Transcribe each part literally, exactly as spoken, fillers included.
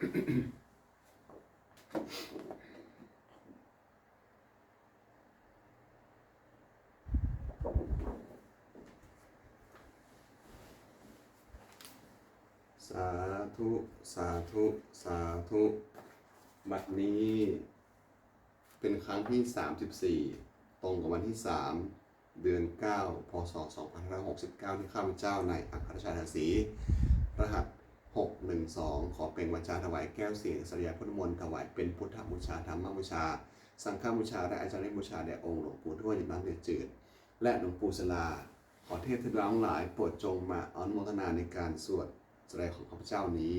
สาธุ สาธุ สาธุ บัดนี้เป็นครั้งที่ สามสิบสี่ ตรงกับวันที่ สาม เดือน เก้า พ.ศ. สองพันห้าร้อยหกสิบเก้า ที่ข้าพเจ้านายอัครราชาทาสี รหัส หกหนึ่งสอง ขอเปล่งวาจาถวายแก้วเสียงสริยาพุทธมนต์ ถวายเป็นพุทธบูชา ธรรมบูชา สังฆบูชา และอาจาริยบูชาแด่องค์หลวงปู่ทวด ยมราชเดือดจืด และหลวงปู่ศิลา ขอเทพเทวดาทั้งหลายโปรดจงมาอนุโมทนาในการสวดสริยาของข้าพเจ้านี้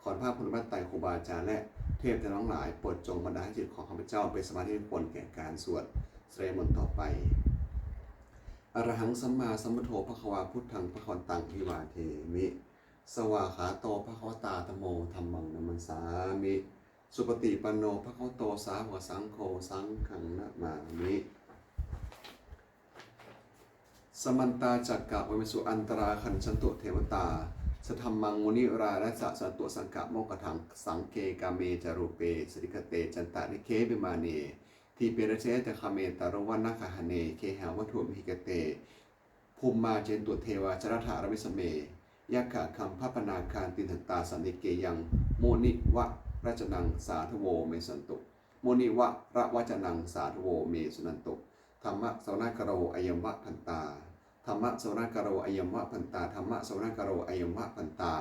ขอพระคุณพระไตรครูบาอาจารย์และเทพเทวดาทั้งหลายโปรดจงบันดาลให้จิตของข้าพเจ้าเป็นสมาธิควรแก่การสวดสริยามนต์ต่อไป Arahaṃ sammāsambuddho bhagavā, buddhaṃ bhagavantaṃ abhivādemi. Svākkhāto bhagavatā dhammo, dhammaṃ namassāmi. Supaṭipanno bhagavato sāvakasaṅgho, saṅghaṃ namāmi. Samantā cakkavāḷesu, atrāgacchantu devatā, saddhammaṃ munirājassa, suṇantu saggamokkhadaṃ. Sagge kāme ca rūpe girisikharataṭe cantalikkhe vimāne, dīpe raṭṭhe ca gāme taruvanagahane gehavatthumhi khette, bhummā cāyantu devā jalathalavisame yakkhagandhabbanāgā, tiṭṭhantā santike yaṃ munivaravacanaṃ sādhavo me suṇantu. Munivaravacanaṃ sādhavo me suṇantu. Dhammassavanakālo ayam bhadantā. Dhammassavanakālo ayam bhadantā. Dhammassavanakālo ayam bhadantā.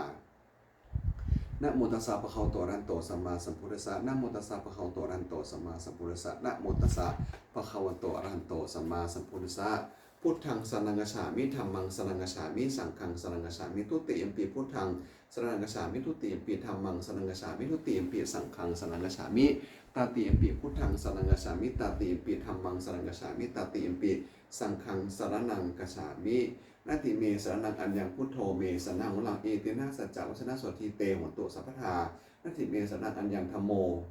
Namo tassa bhagavato arahato sammāsambuddhassa. Namo tassa bhagavato arahato sammāsambuddhassa. Namo tassa bhagavato arahato sammāsambuddhassa. Buddhaṃ saraṇaṃ gacchāmi. Dhammaṃ saraṇaṃ gacchāmi. Saṅghaṃ saraṇaṃ gacchāmi. Dutiyampi buddhaṃ saraṇaṃ gacchāmi. Dutiyampi dhammaṃ saraṇaṃ gacchāmi. Dutiyampi saṅghaṃ saraṇaṃ gacchāmi. Tatiyampi buddhaṃ saraṇaṃ gacchāmi. Tatiyampi dhammaṃ saraṇaṃ gacchāmi. Tatiyampi saṅghaṃ saraṇaṃ gacchāmi. Natthi me saraṇaṃ aññaṃ, buddho me saraṇaṃ varaṃ, etena saccavajjena sotthi te hotu sabbadā. Natthi me saraṇaṃ aññaṃ, dhammo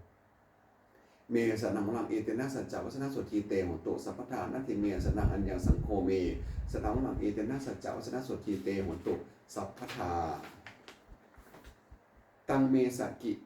me saraṇaṃ varaṃ, etena saccavajjena sotthi te hotu sabbadā. Natthi me saraṇaṃ aññaṃ, saṅgho me saraṇaṃ varaṃ, etena saccavajjena sotthi te hotu sabbadā. Taṃ me saki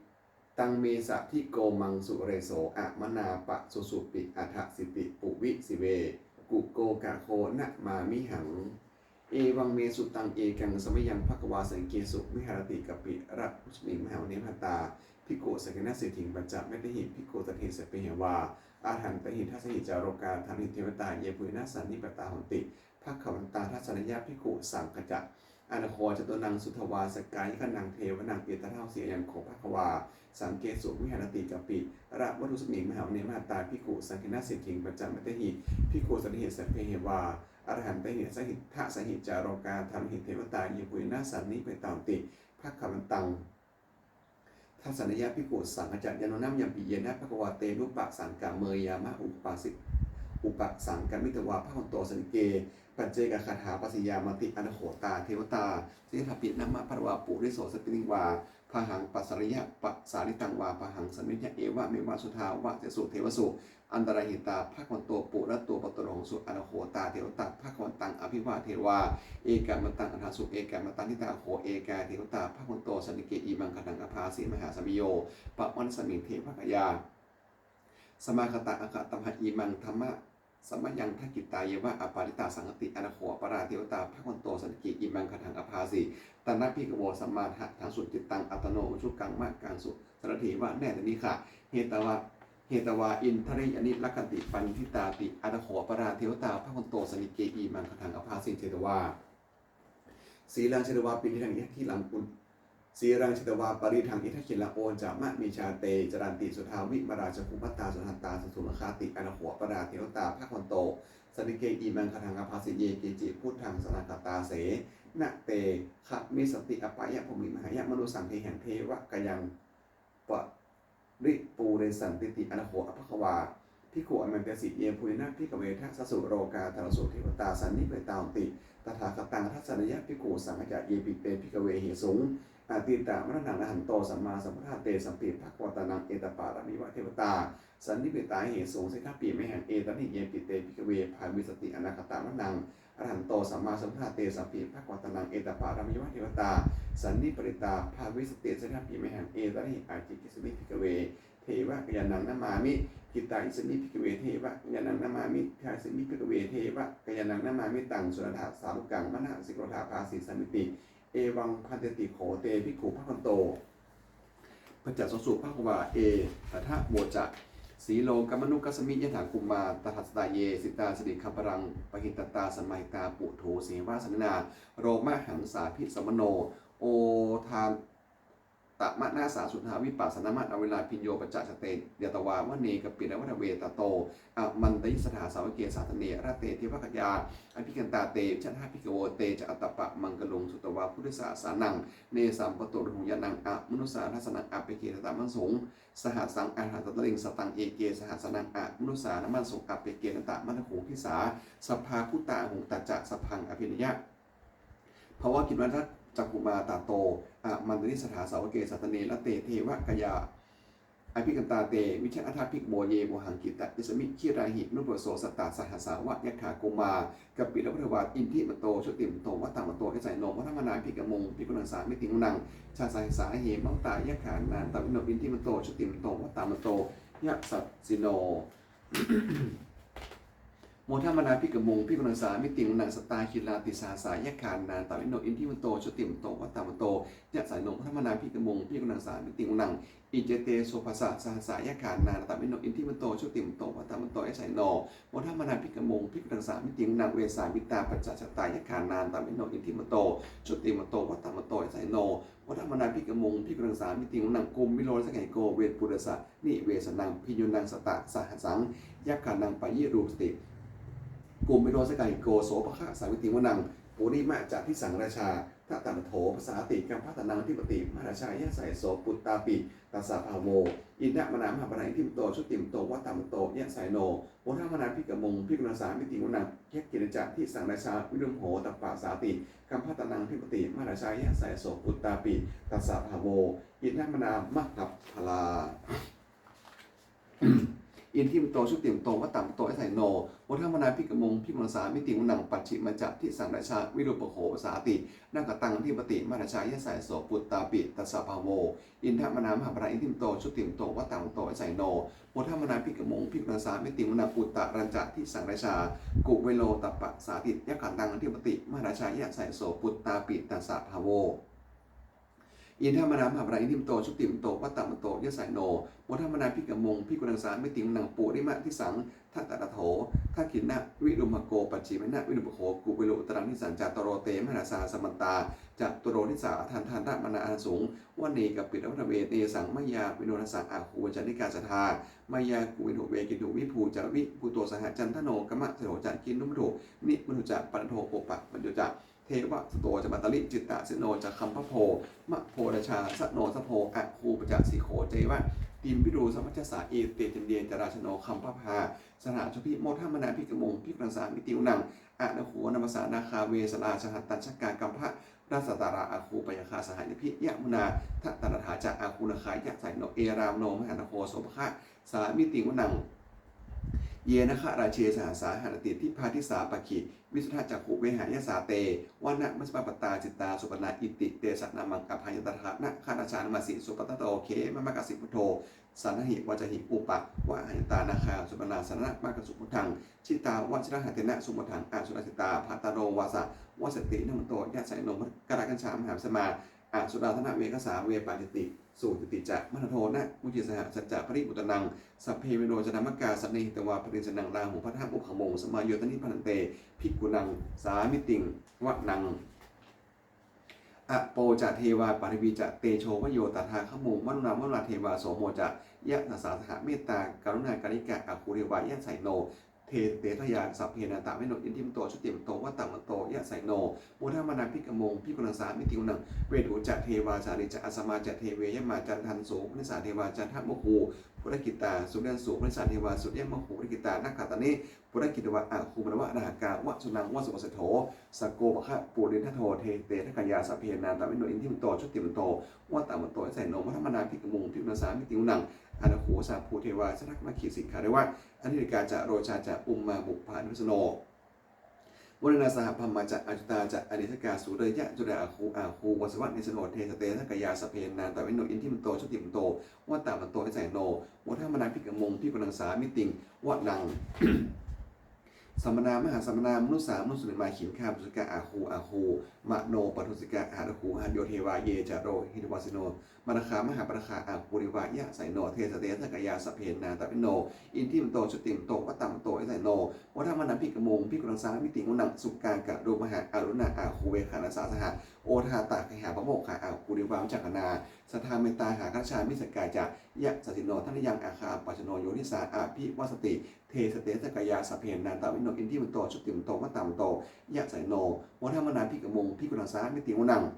Taṃ me sadiko maṃ sureso, amanāpasusupi, addasiti puvi sive, kuko kaho namāmihaṃ. Evaṃ me sutaṃ, ekaṃ samayaṃ bhagavā sakkesu viharati kapilavatthusmiṃ mahāvane mahatā bhikkhusaṅghena saddhiṃ pañcamattehi bhikkhusatehi sabbeheva arahantehi, dasahi ca lokadhātūhi devatā yebhuyyena sannipatitā honti bhagavantaṃ dassanāya bhikkhusaṅghañca. Atha kho catunnaṃ suddhāvāsakāyikānaṃ devānaṃ etadahosi: ayaṃ kho bhagavā sakkesu viharati kapilavatthusmiṃ mahāvane mahatā bhikkhusaṅghena saddhiṃ pañcamattehi bhikkhusatehi sabbeheva arahantehi, dasahi ca lokadhātūhi devatā yebhuyyena sannipatitā honti bhagavantaṃ dassanāya bhikkhusaṅghañca. Yannūna mayampi yena bhagavā tenupasaṅkameyyāma, upapasi upasaṅkamitvā bhagavato santike paccekagāthā bhāseyyāmāti. Atha kho tā devatā seyyathāpi nāma balavā puriso samiñjitaṃ vā bāhaṃ pasāreyya, pasāritaṃ vā bāhaṃ samādaye, evameva suddhāvāsesu devesu antarahitā bhagavato purato pāturahosi. Atha kho tā devatā bhagavantaṃ abhivādetvā ekamantaṃ aṭṭhaṃsu. Ekamantaṃ ṭhitā kho ekā devatā bhagavato santike imaṃ gāthaṃ abhāsi: Mahāsamayo pavanasmiṃ, devakāyā samāgatā; āgatamha imaṃ dhammasamayaṃ, dakkhitāyeva aparājitasaṅghanti. Atha kho aparā devatā bhagavato santike imaṃ gāthaṃ abhāsi: Tatra bhikkhavo samādahaṃsu, cittaṃ attano ujukaṃ, mātā sarathī va nettāni gahetvā, hetvā indriyāni rakkhanti paṇḍitāti. Atha kho aparā devatā bhagavato santike imaṃ gāthaṃ abhāsi: Chetvā sīlaṃ chetvā paritthaṃ, indakhīlaṃ un- sīlaṃ chetvā paritthaṃ, indakhīlaṃ uṇṇānābhī te caranti suddhā vimalā, cakkhumatā sudantā susunāgāti. Atha kho aparā devatā bhagavato santike imaṃ gāthaṃ abhāsi: Ye keci buddhaṃ saraṇaṃ gatāse, na te gamissanti apāyabhūmiṃ; pahāya mānusaṃ dehaṃ, devakāyaṃ paripūressantīti. Atha kho bhagavā bhikkhū āmantesi: Yebhuyyena bhikkhave dasasu lokadhātūsu devatā sannipatitā honti tathāgataṃ dassanāya bhikkhusaṅghañca. Yepi te bhikkhave ahesuṃ atītamaddhānaṃ arahanto sammāsambuddhā, tesampi bhagavantānaṃ etaparamāyeva devatā sannipatitā ahesuṃ, seyyathāpi mayhaṃ etarahi. Yepi te bhikkhave bhavissanti anāgatamaddhānaṃ arahanto sammāsambuddhā, tesampi bhagavantānaṃ etaparamāyeva devatā sannipatitā bhavissanti, sannidhāmi mayhaṃ etarahi. Ācikkhissāmi bhikkhave devakāyānaṃ namāmi, kittayissāmi bhikkhave devakāyānaṃ namāmi, dāsissāmi bhikkhave devakāyānaṃ namāmi. Taṃ suṇātha sādhukaṃ manasikarotha bhāsissāmīti. Evaṃ bhanteti kho te bhikkhū bhagavato paccassosuṃ. Bhagavā etadavoca: Silokamanukassāmi yattha bhummā tadassitā, ye sitā girigabbharaṃ pahitattā samāhitā, puthū sīhāva sallīnā lomahaṃsābhisambhuno, odātamanasā suddhā vippasannamanāvilā. Bhiyyo pañcasate ñatvā vane kāpilavatthave, tato āmantayi satthā sāvake sāsane rate. Devakāyā abhikkantā te vijānātha bhikkhavo, te ca ātappamakaruṃ sutvā buddhassa sāsanaṃ. Tesaṃ pāturahu ñāṇaṃ amanussāna dassanaṃ, appeke satamaddakkhuṃ sahassaṃ atha sattariṃ. Sataṃ eke sahassānaṃ amanussānamaddasuṃ, appekenantamaddakkhuṃ disā sabbā phuṭā ahuṃ. Tañca sabbaṃ abhiññāya bhāvaye ca bhummā, tato āmantayi satthā sāvake sāsane rate. Devakāyā abhikkantā te vijānātha bhikkhavo, ye vohaṃ kittayissāmi girāhi anupubbaso. Sattasahassā va yakkhā bhummā kāpilavatthavā, iddhimanto jutimanto vaṇṇavanto yasassino, modamānā abhikkāmuṃ bhikkhūnaṃ samitiṃ vanaṃ. Chasahassā hemavatā yakkhā nānattavaṇṇino, iddhimanto jutimanto vaṇṇavanto yasassino, modamānā abhikkāmuṃ bhikkhūnaṃ samitiṃ vanaṃ. Sātāgirā tisahassā yakkhā nānattavaṇṇino, iddhimanto jutimanto vaṇṇavanto yasassino, modamānā abhikkāmuṃ bhikkhūnaṃ samitiṃ vanaṃ. Iccete soḷasasahassā yakkhā nānattavaṇṇino, iddhimanto jutimanto vaṇṇavanto yasassino, modamānā abhikkāmuṃ bhikkhūnaṃ samitiṃ vanaṃ. Vessāmittā pañcasatā yakkhā nānattavaṇṇino, iddhimanto jutimanto vaṇṇavanto yasassino, modamānā abhikkāmuṃ bhikkhūnaṃ samitiṃ vanaṃ. Kumbhīro dasagāmiko vepullassa nivesanaṃ, bhiyyo naṃ satasahassaṃ yakkhānaṃ payirupāsati, kumbhīro dasagāmiko sopāga samitiṃ vanaṃ. Purimañca disaṃ rājā dhataraṭṭho pasāsati, gandhabbānaṃ adhipati mahārājā yasassi so. Puttāpi tassa bahavo indanāmā mahabbalā, iddhimanto jutimanto vaṇṇavanto yasassino, modamānā abhikkāmuṃ bhikkhūnaṃ samitiṃ vanaṃ. Dakkhiṇañca disaṃ rājā virūḷho tappasāsati, gandhabbānaṃ adhipati mahārājā yasassi so. Puttāpi tassa bahavo indanāmā mahabbalā, iddhimanto jutimanto vaṇṇavanto yasassino, modamānā abhikkāmuṃ bhikkhūnaṃ samitiṃ vanaṃ. Pacchimañca disaṃ rājā virūpakkho pasāsati, nāgānaṃ adhipati mahārājā yasassi so. Puttāpi tassa bahavo indanāmā mahabbalā, iddhimanto jutimanto vaṇṇavanto yasassino, modamānā abhikkāmuṃ bhikkhūnaṃ samitiṃ vanaṃ. Uttarañca disaṃ rājā kuvero tappasāsati, yakkhānaṃ adhipati mahārājā yasassi so. Puttāpi tassa bahavo indanāmā mahabbalā, iddhimanto jutimanto vaṇṇavanto yasassino, modamānā abhikkāmuṃ bhikkhūnaṃ samitiṃ vanaṃ. Purimadisaṃ dhataraṭṭho dakkhiṇena virūḷhako, pacchimena virūpakkho kuvero uttaraṃ disaṃ. Cattāro te mahārājā samantā caturo disā, daddallamānā aṭṭhaṃsu vane kāpilavatthave. Tesaṃ māyāvino dāsā āgū vañcanikā saṭhā, māyā kuṭeṇḍu veṭeṇḍu viṭū ca viṭuṭo saha, candano kāmaseṭṭho ca kinnughaṇḍu nighaṇḍu ca, panādo opamañño ca devasūto ca mātali, cittaseno ca gandhabbo naḷorājā janosabho, āgū pañcasikho ceva timbarū suriyavaccasā. Ete caññe ca rājāno gandhabbā saha rājubhi, modamānā abhikkāmuṃ bhikkhūnaṃ samitiṃ vanaṃ. Athāgū nābhasā nāgā vesālā sahatacchakā, kambalassatarā āgū pāyāgā saha ñātibhi. Yāmunā dhataraṭṭhā ca āgū nāgā yasassino, erāvaṇo mahānāgo sopāga samitiṃ vanaṃ. Ye nāgarāje sahasā haranti dibbā dijā pakkhi visuddhacakkhū, vehāyasā te vanamajjhapattā citrā supaṇṇā, iti tesa nāmaṃ. Abhayaṃ tadā nāgarājānamāsi, supaṇṇato khemamakāsi buddho saṇhāhi vācāhi upavhayantā, nāgā supaṇṇā saraṇamakaṃsu buddhaṃ. Jitā vajirahatthena samuddaṃ asurā sitā, bhātaro vāsavassete iddhimanto yasassino, mārasenā abhikkāmuṃ samuddaṃ asurā dānaveghasā, vepacitti sucitti ca mārasenā mucciṃsu saha. Saccabalimudaraṃ sabbe verocanāmakā, sannayhitvā baliṃ senaṃ rāhubhaddamupāgamuṃ, samayodāni bhaddante bhikkhūnaṃ samitiṃ vanaṃ. Āpo ca devā paṭhavī ca tejo vāyo tadāgamuṃ, varuṇā vāruṇā devā somo ca yasasā saha, mettākaruṇākāyikā āgū devā yasassino. Dasete dasadhā sabbe nānattavaṇṇino, iddhimanto jutimanto vaṇṇavanto yasassino, modamānā abhikkāmuṃ bhikkhūnaṃ samitiṃ vanaṃ. Veṇhū ca devā sahalī ca asamā ca devā yamā, candassūpanisā devā candamāgū purakkhitā, suriyassūpanisā devā suriyamāgū purakkhitā, nakkhattāni purakkhitvā āgū mandavalāhakā, vasūnaṃ vāsavo seṭṭho sakkopāga purindado. Dasete dasadhā sabbe nānattavaṇṇino, iddhimanto jutimanto vaṇṇavanto yasassino, modamānā abhikkāmuṃ bhikkhūnaṃ samitiṃ vanaṃ. Athāgū sahabhū devā jalathalavisame gandhabbanāgā, siddhivā ca rojā ca ummāpupphanibhāsino, Varuṇā saha Brahmā ca Accutā ca Anejakā, sūleyyarucirā āgū āgū Vāsavanesino. Te ca tejasā kāyā sabbe nānattavaṇṇino, iddhimanto jutimanto vaṇṇavanto yasassino, modamānā abhikkāmuṃ bhikkhūnaṃ samitiṃ vanaṃ. Samānā mahāsamānā mānusā mānusuttamā, khiḍḍāpadūsikā āgū āgū manopadūsikā, saha rāhubhaddamānā devā ye ca lohitavāsino, pāragā mahāpāragā āgū devā yasassino. Te ca tejasā kāyā sabbe nānattavaṇṇino, iddhimanto jutimanto vaṇṇavanto yasassino, modamānā abhikkāmuṃ bhikkhūnaṃ samitiṃ vanaṃ. Sukkā karumhā aruṇā āgū veghanasā saha, odātagayhā pāmokkhā āgū devā vicakkhaṇā, sadāmattā hāragajā missakā ca yasassino, thanayaṃ āgā pajjunno yo disā abhivassati. Te ca tejasā kāyā sabbe nānattavaṇṇino, iddhimanto jutimanto vaṇṇavanto yasassino, modamānā abhikkāmuṃ bhikkhūnaṃ samitiṃ vanaṃ.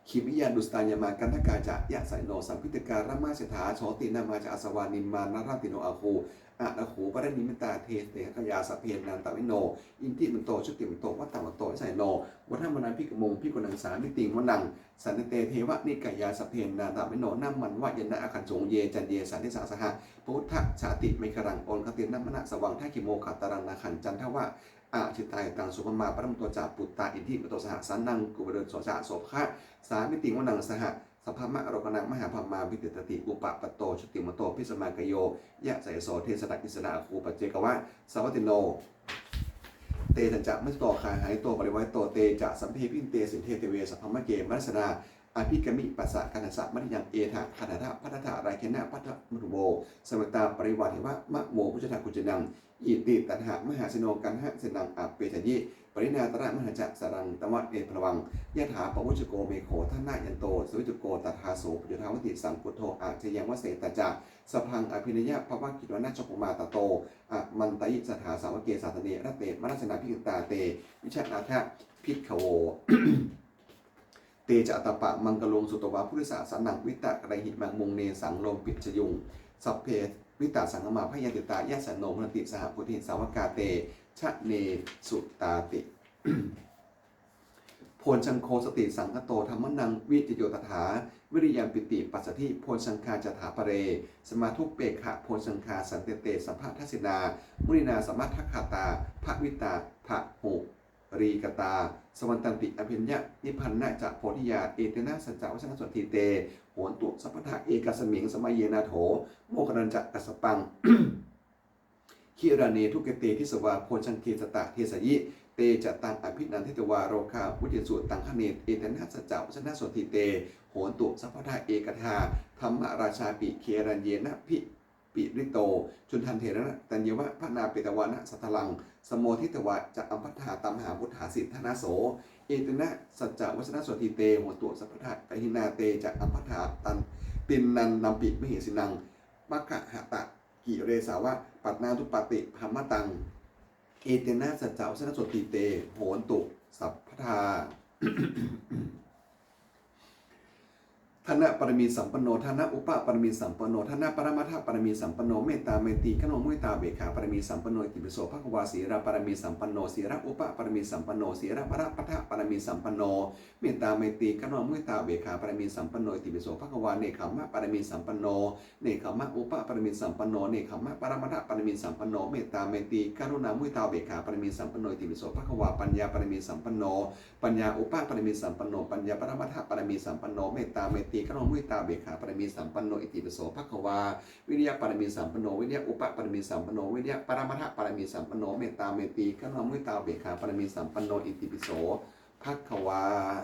Khemiyā tusitā yāmā kaṭṭhakā ca yasassino, lambitakā lāmaseṭṭhā jotināmā ca āsavā, nimmānaratino āgū athāgū paranimmitā. Te ca tejasā kāyā sabbe nānattavaṇṇino, iddhimanto jutimanto vaṇṇavanto yasassino, modamānā abhikkāmuṃ bhikkhūnaṃ samitiṃ vanaṃ. Saṭṭhete devanikāyā sabbe nānattavaṇṇino, nāmanvayena āgañchuṃ ye caññe sadisā saha, pavutthajātimaṅgalaṃ oghatiṇṇamanāsavaṃ, dakkhemoghataraṃ nāgaṃ candaṃva asitātitaṃ, subrahmā paramatto ca puttā iddhimato saha, sanaṅkumāro tisso ca sopāga samitiṃ vanaṃ. Sahassabrahmalokānaṃ mahābrahmābhitiṭṭhati, upapanno jutimanto bhismākāyo yasassi so. Tesaṃ issarā āgū paccekavasavattino, tesañca majjhato gāhārato parivārito. Te ca sabbe abhikkante sinde deve sabrahmake, mārasenā abhikkāmi passa kaṇhassa mandiyaṃ. Etha gaṇhatha bandhatha rāgena bandhamatthu vo, samettā parivāretha mā vo muñcittha koci naṃ. Iti tattha mahāseno kaṇhasenaṃ apesayi, pāṇinā talamāhacca saraṃ tava nettabbaṃ. Yathā pāvussako megho thanayanto savijjuko, tadā so paccudāvatti saṅkuddho asayaṃvase. Tañca sabbaṃ abhiññāya vavakkhitvāna cakkhumā, tato āmantayi satthā sāvake sāsane rate. Mārasenā abhikkantā te vijānātha bhikkhavo. Te ca ātappamakaruṃ sutvā bhūrisasāsanaṃ, vītarāgehi mahāsabhā munesaṃ lomapivijaṃ. Sabbe vijitasaṅgāmā bhayātītā yasassino, modanti saha bhūtehi sāvakā te janesutāti. Bojjhaṅgo satisaṅkhāto dhammānaṃ vicayo tathā, viriyampītipassaddhi bojjhaṅgā ca thāpare, samādhupekkhabojjhaṅgā santike sabbadassinā, muninā sammadakkhātā bhāvitā bahulīkatā, saṃvattanti abhiññāya nibbānāya ca bodhiyā. Etena saccavajjena sotthi te hontu sabbadā, ekasmiṃ samaye nātho moggallānañca kassapaṃ, gilāne dukkhite disvā bojjhaṅge satta desayi. Te ca taṃ abhinanditvā rogā mucciṃsu taṅkhaṇe, etena saccavajjena sotthi te hontu sabbadā. Ekadā dhammarājāpi gelaññenābhipīḷito, cundattherena taññeva bhaṇāpetvāna sādaraṃ, sammoditvā ca ābādhā tamhā vuṭṭhāsi ṭhānaso. Etena saccavajjena sotthi te hontu sabbadā. Pahīnā te ca ābādhā tiṇṇannampi mahesinaṃ, maggāhatakilesāva pattānuppattidhammataṃ. Etena saccavajjena sotthi te hontu sabbadā. Dānapāramī sampanno, dānaupapāramī sampanno, dānaparamatthapāramī sampanno, mettā maitrī karuṇā muditā upekkhāpāramī sampanno, itipi so bhagavā. Sīlapāramī sampanno, sīlaupapāramī sampanno, sīlaparamatthapāramī sampanno, mettā maitrī karuṇā muditā upekkhāpāramī sampanno, itipi so bhagavā. Nekkhammapāramī sampanno, nekkhammaupapāramī sampanno, nekkhammaparamatthapāramī sampanno, mettā maitrī karuṇā muditā upekkhāpāramī sampanno, itipi so bhagavā. Paññāpāramī sampanno, paññāupapāramī sampanno, paññāparamatthapāramī sampanno, mettā maitrī karuṇā muditā upekkhāpāramī sampanno, itipi so bhagavā. Viriyapāramī sampanno, viriyaupapāramī sampanno, viriyaparamatthapāramī sampanno, mettā maitrī karuṇā muditā upekkhāpāramī sampanno, itipi so bhagavā.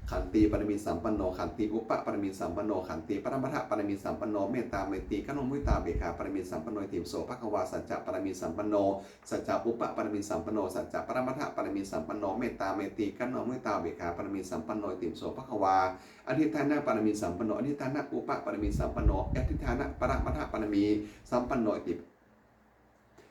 Khantīpāramī sampanno, khantīupapāramī sampanno, khantīparamatthapāramī sampanno, mettā maitrī karuṇā muditā upekkhāpāramī sampanno, itipi so bhagavā. Saccapāramī sampanno, saccaupapāramī sampanno, saccaparamatthapāramī sampanno, mettā maitrī karuṇā muditā upekkhāpāramī sampanno, itipi so bhagavā. Adhiṭṭhānapāramī sampanno, adhiṭṭhānaupapāramī sampanno, adhiṭṭhānaparamatthapāramī sampanno, iti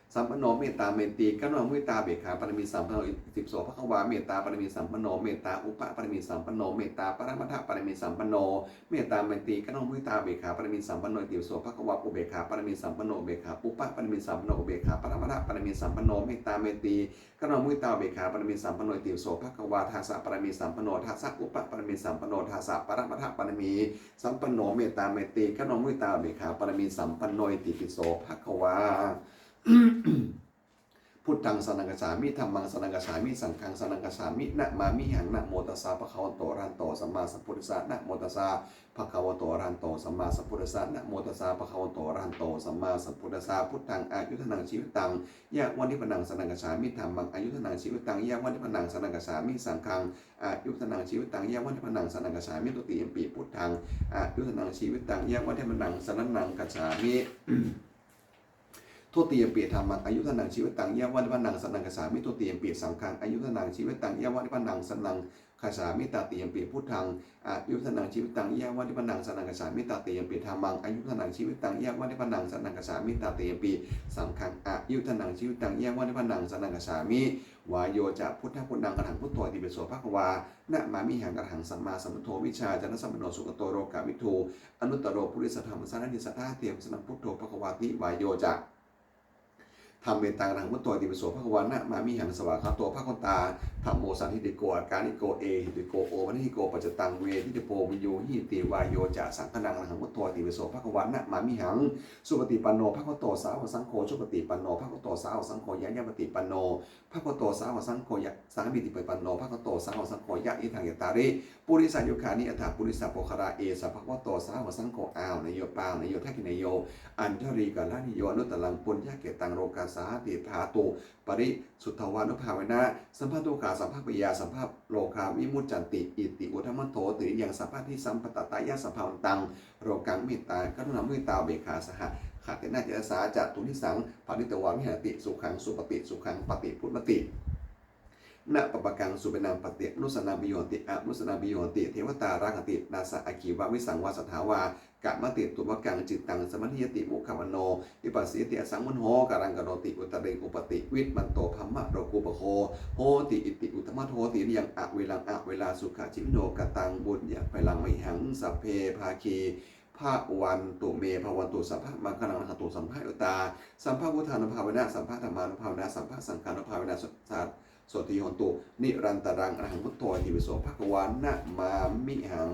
sampanno, mettā maitrī karuṇā muditā upekkhāpāramī sampanno, itipi so bhagavā. Mettāpāramī sampanno, mettāupapāramī sampanno, mettāparamatthapāramī sampanno, mettā maitrī karuṇā muditā upekkhāpāramī sampanno, itipi so bhagavā. Upekkhāpāramī sampanno, upekkhāupapāramī sampanno, upekkhāparamatthapāramī sampanno, mettā maitrī karuṇā muditā upekkhāpāramī sampanno, itipi so bhagavā. Dasapāramī sampanno, dasaupapāramī sampanno, dasaparamatthapāramī sampanno, mettā maitrī karuṇā muditā upekkhāpāramī sampanno, itipi so bhagavā. Buddhaṃ saraṇaṃ gacchāmi. Dhammaṃ saraṇaṃ gacchāmi. Saṅghaṃ saraṇaṃ gacchāmi. Namāmihaṃ. Namo tassa bhagavato arahato sammāsambuddhassa. Namo tassa bhagavato arahato sammāsambuddhassa. Namo tassa bhagavato arahato sammāsambuddhassa. Buddhaṃ āyudaḍḍhanaṃ jīvitaṃ yāva nibbānaṃ saraṇaṃ gacchāmi. Dhammaṃ āyudaḍḍhanaṃ jīvitaṃ yāva nibbānaṃ saraṇaṃ gacchāmi. Saṅghaṃ āyudaḍḍhanaṃ jīvitaṃ yāva nibbānaṃ saraṇaṃ gacchāmi. Dutiyampi buddhaṃ āyudaḍḍhanaṃ jīvitaṃ yāva nibbānaṃ saraṇaṃ gacchāmi. Dutiyampi dhammaṃ āyudaḍḍhanaṃ jīvitaṃ yāva nibbānaṃ saraṇaṃ gacchāmi. Dutiyampi saṅghaṃ āyudaḍḍhanaṃ jīvitaṃ yāva nibbānaṃ saraṇaṃ gacchāmi. Tatiyampi buddhaṃ āyudaḍḍhanaṃ jīvitaṃ yāva nibbānaṃ saraṇaṃ gacchāmi. Tatiyampi dhammaṃ āyudaḍḍhanaṃ jīvitaṃ yāva nibbānaṃ saraṇaṃ gacchāmi. Tatiyampi saṅghaṃ āyudaḍḍhanaṃ jīvitaṃ yāva nibbānaṃ saraṇaṃ gacchāmi. Vāyo ca buddhaguṇaṃ arahaṃ buddho itipi so bhagavā namāmihaṃ. Arahaṃ sammāsambuddho vijjācaraṇasampanno sugato lokavidū anuttaro purisadammasārathi satthā devamanussānaṃ buddho bhagavāti. Vāyo ca dhammetaṃ arahaṃ buddho itipi so bhagavā namāmihaṃ. Svākkhāto bhagavatā dhammo sandiṭṭhiko akāliko ehipassiko opanayiko paccattaṃ veditabbo viññūhīti. Vāyo ca saṅghānaṃ arahaṃ buddho itipi so bhagavā namāmihaṃ. Supaṭipanno bhagavato sāvakasaṅgho, ujupaṭipanno bhagavato sāvakasaṅgho, ñāyapaṭipanno bhagavato sāvakasaṅgho, sāmīcipaṭipanno bhagavato sāvakasaṅgho, yadidaṃ cattāri purisayugāni aṭṭha purisapuggalā, esa bhagavato sāvakasaṅgho āhuneyyo pāhuneyyo dakkhiṇeyyo añjalikaraṇīyo anuttaraṃ puññakkhettaṃ lokassāti. Dhātuparisuddhānubhāvena sabbadukkhā sabbabhayā sabbarogā vimuccanti. Iti uddhamadho tiriyaṃ sabbadhi sampattittāya sabbāvantaṃ lokaṃ mettākaruṇāmuditāupekkhāsahagatena cetasā catuddisaṃ pharitvā viharati. Sukhaṃ supati, sukhaṃ paṭibujjhati, na pāpakaṃ supinaṃ pāpeti, manussānaṃ piyo hoti, amanussānaṃ piyo hoti, devatā rakkhanti, nāssa aggi vā visaṃ vā sattha vā kamati, tuvvakaṃ cittaṃ samādhiyati, mukhavaṇṇo vippasīdati, asammūḷho kālaṃ karoti, uttariṃ upādi, vidvā brahmalokūpago hoti. Iti uddhamadho tiriyaṃ averaṃ averā sukhajīvino. Kataṃ puññaphalaṃ mayhaṃ sabbe bhāgī bhavantu me. Bhavatu sabbamaṅgalaṃ, rakkhantu sabbadevātāgatā, sabbabuddhānubhāvena sabbadhammānubhāvena sabbasaṅghānubhāvena sadā sotthī hontu nirantaraṃ. Arahaṃ buddho itipi so bhagavā namāmihaṃ.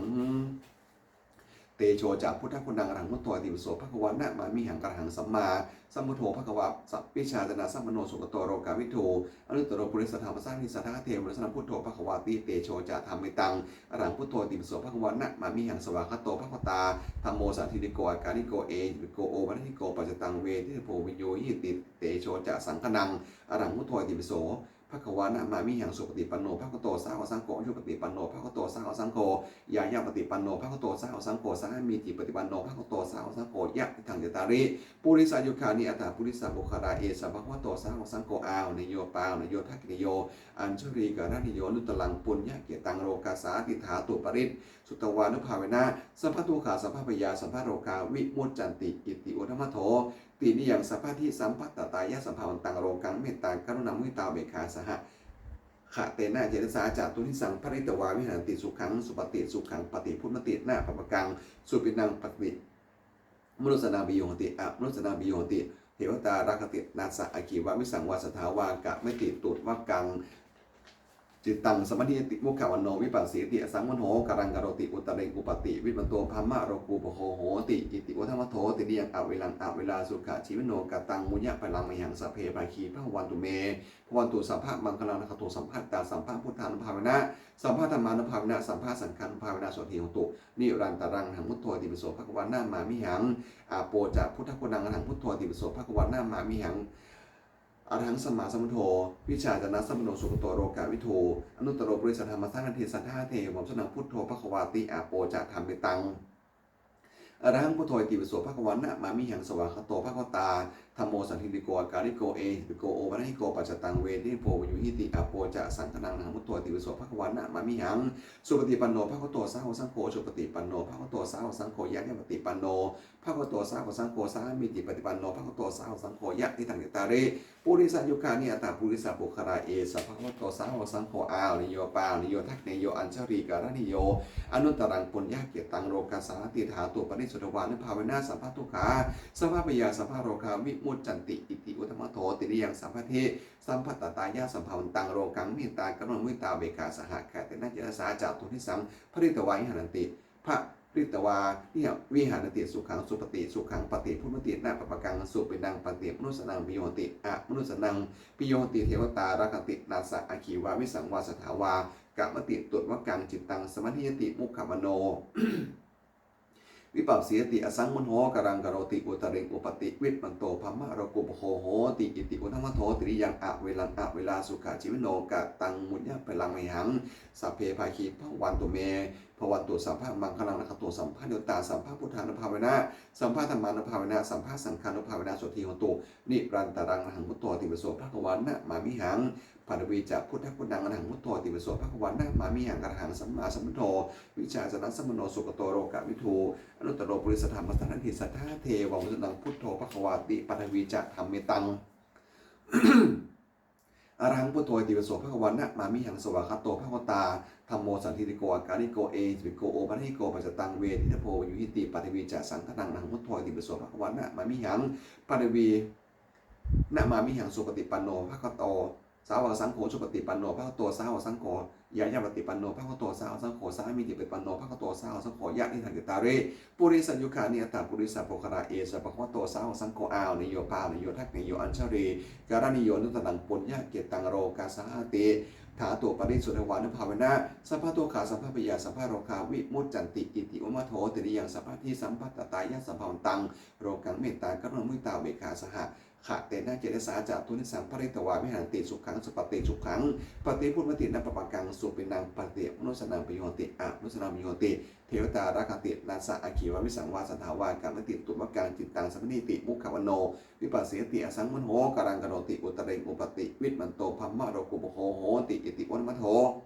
Tejo ca buddhaguṇaṃ arahaṃ buddho itipi so bhagavā namāmihaṃ. Arahaṃ sammāsambuddho bhagavā vijjācaraṇasampanno sugato lokavidū anuttaro purisadammasārathi satthā devamanussānaṃ buddho bhagavāti. Tejo ca dhammetaṃ arahaṃ buddho itipi so bhagavā namāmihaṃ. Svākkhāto bhagavatā dhammo sandiṭṭhiko akāliko ehipassiko opanayiko paccattaṃ veditabbo viññūhīti. Tejo ca saṅghānaṃ arahaṃ buddho itipi so bhagavā namāmihaṃ. Supaṭipanno bhagavato sāvakasaṅgho, ujupaṭipanno bhagavato sāvakasaṅgho, ñāyapaṭipanno bhagavato sāvakasaṅgho, sāmīcipaṭipanno bhagavato sāvakasaṅgho, yadidaṃ cattāri purisayugāni aṭṭha purisapuggalā, esa bhagavato sāvakasaṅgho āhuneyyo pāhuneyyo dakkhiṇeyyo añjalikaraṇīyo anuttaraṃ puññakkhettaṃ lokassāti. Dhātuparisuddhānubhāvena sabbadukkhā sabbabhayā sabbarogā vimuccanti. Iti uddhamadho tiriyaṃ sabbadhi sampattittāya sabbāvantaṃ lokaṃ mettākaruṇāmuditāupekkhāsahagatena cetasā catuddisaṃ pharitvā viharati. Sukhaṃ supati, sukhaṃ paṭibujjhati, na pāpakaṃ supinaṃ pāpeti, manussānaṃ piyo hoti, amanussānaṃ piyo hoti, devatā rakkhanti, nāssa aggi vā visaṃ vā sattha vā kamati, tuvvakaṃ cittaṃ samādhiyati, mukhavaṇṇo vippasīdati, asammūḷho kālaṃ karoti, uttariṃ upādi, vidvā brahmalokūpago hoti. Iti uddhamadho tiriyaṃ averaṃ averā sukhajīvino. Kataṃ puññaphalaṃ mayhaṃ sabbe bhāgī bhavantu me. Bhavatu sabbamaṅgalaṃ, rakkhantu sabbadevātāgatā, sabbabuddhānubhāvena sabbadhammānubhāvena sabbasaṅghānubhāvena sotthī hontu nirantaraṃ. Arahaṃ buddho itipi so bhagavā namāmihaṃ. Āpo ca buddhaguṇaṃ arahaṃ buddho itipi so bhagavā namāmihaṃ. Arahaṃ sammāsambuddho vijjācaraṇasampanno sugato lokavidū anuttaro purisadammasārathi satthā devamanussānaṃ buddho bhagavāti. Āpo ca dhammetaṃ arahaṃ buddho itipi so bhagavā namāmihaṃ. Svākkhāto bhagavatā dhammo sandiṭṭhiko akāliko ehipassiko opanayiko paccattaṃ veditabbo viññūhīti. Āpo ca saṅghānaṃ arahaṃ buddho itipi so bhagavā namāmihaṃ. Supaṭipanno bhagavato sāvakasaṅgho, ujupaṭipanno bhagavato sāvakasaṅgho, ñāyapaṭipanno bhagavato sāvakasaṅgho, sāmīcipaṭipanno bhagavato sāvakasaṅgho, yadidaṃ cattāri purisayugāni aṭṭha purisapuggalā, esa bhagavato sāvakasaṅgho āhuneyyo pāhuneyyo dakkhiṇeyyo añjalikaraṇīyo anuttaraṃ puññakkhettaṃ lokassāti. Dhātuparisuddhānubhāvena sabbadukkhā sabbabhayā sabbarogā vimuccanti. Iti uddhamadho tiriyaṃ sabbadhi sampattittāya sabbāvantaṃ lokaṃ mettākaruṇāmuditāupekkhāsahagatena cetasā catuddisaṃ pharitvā viharati. Bha pharitvā viha- viharati sukhaṃ supati, sukhaṃ paṭibujjhati, na pāpakaṃ supinaṃ pasati, manussānaṃ piyo hoti, amanusānaṃ piyo hoti, devatā rakkhanti, nāssa aggi vā visaṃ vā sattha vā kamati, tuvaṭaṃ cittaṃ samādhiyati, mukhavaṇṇo vippasīdati, asammūḷho kālaṃ karoti, uttariṃ uppaṭiviṃatto brahmalokūpago hoti. Iti uddhamadho tiriyaṃ averaṃ averā sukhajīvino, kataṃ puññaphalaṃ mayhaṃ sabbe bhāgī bhavantu me. Bhavatu sabbamaṅgalaṃ, rakkhantu sabbadevatā, sabbabuddhānubhāvena, sabbadhammānubhāvena, sabbasaṅghānubhāvena, sotthī hontu nirantaraṃ. Arahaṃ buddho itipi so bhagavā, namāmihaṃ. Paṭhavī ca buddhaguṇaṃ, arahaṃ buddho itipi so bhagavā, namāmihaṃ. Arahaṃ sammāsambuddho vijjācaraṇasampanno sugato lokavidū anuttaro purisadammasārathi satthā devamanussānaṃ buddho bhagavāti. Paṭhavī ca dhammetaṃ, arahaṃ buddho itipi so bhagavā, namāmihaṃ. Svākkhāto bhagavatā dhammo sandiṭṭhiko akāliko ehipassiko opanayiko paccattaṃ veditabbo viññūhīti. Paṭhavī ca saṅghānaṃ, arahaṃ buddho itipi so bhagavā, namāmihaṃ. Paṭhavī namāmihaṃ. Supaṭipanno bhagavato sāvakasaṅgho, ujupaṭipanno bhagavato sāvakasaṅgho, ñāyapaṭipanno bhagavato sāvakasaṅgho, sāmīcipaṭipanno bhagavato sāvakasaṅgho, yadidaṃ cattāri purisayugāni aṭṭha purisapuggalā, esa bhagavato sāvakasaṅgho, āhuneyyo pāhuneyyo dakkhiṇeyyo añjalikaraṇīyo anuttaraṃ puññakkhettaṃ lokassāti. Dhātuparisuddhānubhāvena sabbadukkhā sabbabhayā sabbarogā vimuccanti. Iti uddhamadho tiriyaṃ sabbadhi sampattā yasambhavantaṃ lokaṃ mettā karuṇā muditā upekkhā saha khatena cetasā catuddisaṃ pharitvā viharati sukhaṃ supati, sukhaṃ paṭibujjhati, na pāpakaṃ supinaṃ pasati, manussānaṃ piyo hoti, amanussānaṃ piyo hoti, devatā rakkhanti, nāssa aggi vā visaṃ vā sattha vā kamati, tuvaṭaṃ cittaṃ samādhiyati, mukhavaṇṇo vippasīdati, asammūḷho kālaṃ karoti, uttariṃ uppaṭiviṃatto brahmalokūpago hoti. Iti uddhamadho